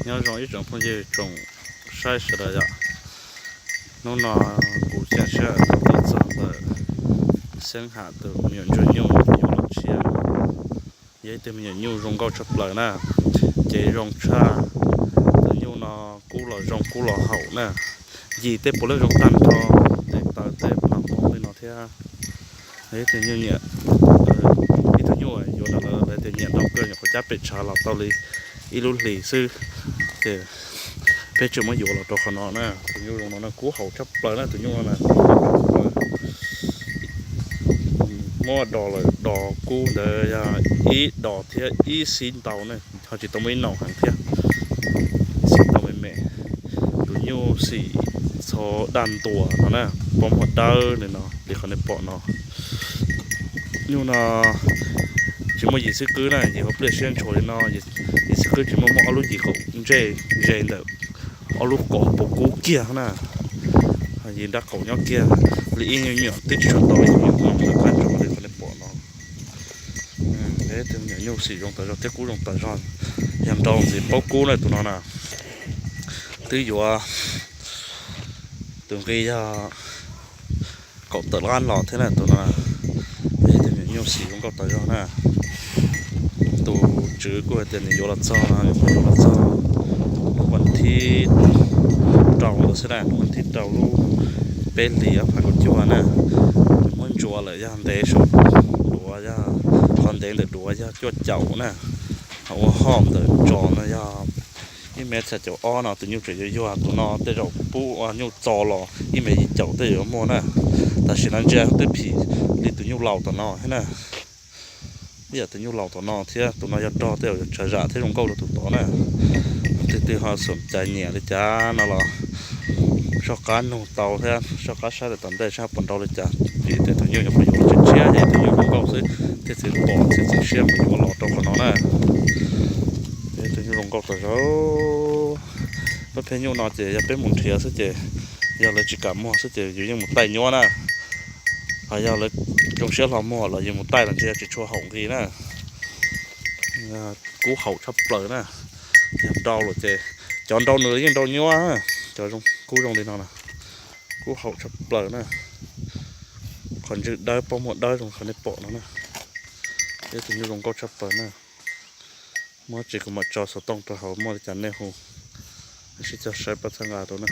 Nyob zoo ib tsoom phooj ywg tsoom saib sawv daws yom. Hnub no kuv cia siab tau tuaj txog ntawm Xeeb Ham tus me nyuam ntsuag nyuj yuav los tshiab. Yog ib tug me nyuam nyuj zoo nkauj tshaj plaws na, cev zoo tshaj. Tus nyuj no kub los zoo kub los haum na, yim tej puav leej zoo tag nrho, tej taw tej pam poob li no thiab. Ib tug nyuj nyiam, ib tug nyuj yuav ntawm lawv tias nyiam ntau kawg, nyuam qhuav cab pem tshav los tau li ib lub hlis xwb, ces peb tseem muab yuav los rau qhov no na. Tus nyuj zoo no na kub haum tshaj plaws na, tus nyuj no na. Muab dos lawm, dos kub ntawd yog ib dos thiab ib xib ntau ne, ho tsis tau muaj ib nau heev thiab. Xib ntau me me, tus nyuj xim txhob daj ntuas no na, pob muag dawb li no li qhov nej pom no. Nyuj no tsis muaj yim xwb qwb na, yim hauv pliaj siab ntshua li no, yim xwb qwb tsis muaj, muaj ob lub yim qaum ntsej ze ntawm ob lub kaum puas kub kiag na. Yim nrab qaum nyob kiag li ib nyuag nyuam twb tsis tshua tau ib nyuag nyuam ntawm qab ntsoog li qhov nej pom no. Tus me nyuam nyuj xim zoo tas zog thiab kub zoo tas zog, yog nrau ntxiv paub kub na tus no na. Twb yuav tus nqi yog kaum tawm lab los thiab na tus no. Tus me nyuam nyuj xim zoo nkauj tas zog na. Tus tswv kuj hais tias nws yuav los txog, yuav los txog hnub vas thib rau ntawd xwb na, hnub vas thib rau lub peb hlis ob phav kaum cuaj na. Nws muab ntsuas lawm yog ntev saum duav yog, qhov ntev ntawm duav yog cuaj caum na, ho ua hom ntawm tsos no yog ib mev xya caum ob no. Tus nyuj tseem yuag yuag, tus no tej zaum pub ua nyuj txo los ib mev yim caum tej zaum yuav muaj na. Tam sim no ntsia twb phim li tus nyuj laus tom no thiab na. Ib yam tus nyuj laus tom no thiab, tus no yog rog tej zaum yuav tshav zam thiab zoo nkauj rau tus tod na. Twg twg ho xom cai nyiam li cas no los soj qab nug tau thiab soj qab saib lawm tom ntej saib puas nrau li cas. Vim tias tus nyuj nyuam qhuav yuav tshiab tshiab ces tus nyuj zoo nkauj xwb, thiaj txiav pom thiaj txiav siab mus yuav los rau qhov no na. Tus nyuj zoo nkauj tas zog. Pab pheej nyuj no ces yog peb mus nrhiav xwb ces yog lawv tsis kam muag xwb ces yus yeej mus taij nyuab na. Ho yog lawv zoo siab hlo muag los yus mus taij los ntshe yog tsis tshua haum nqi na. Kub haum tshaj plaws na. Yog nrau lawm ces cov nrau nws yeej nrau nyuab, cov kub zoo li no na. Kub haum tshaj plaws na. Qhov ntswg dawb pob muag dawb zoo qhov nej pom no na. Ib tus nyuj zoo nkauj tshaj plaws na. Muab tsis kuv mam tso xov tooj rau hauv muaj li cas nej hu sib cog saib pab txhawb nqa rau na.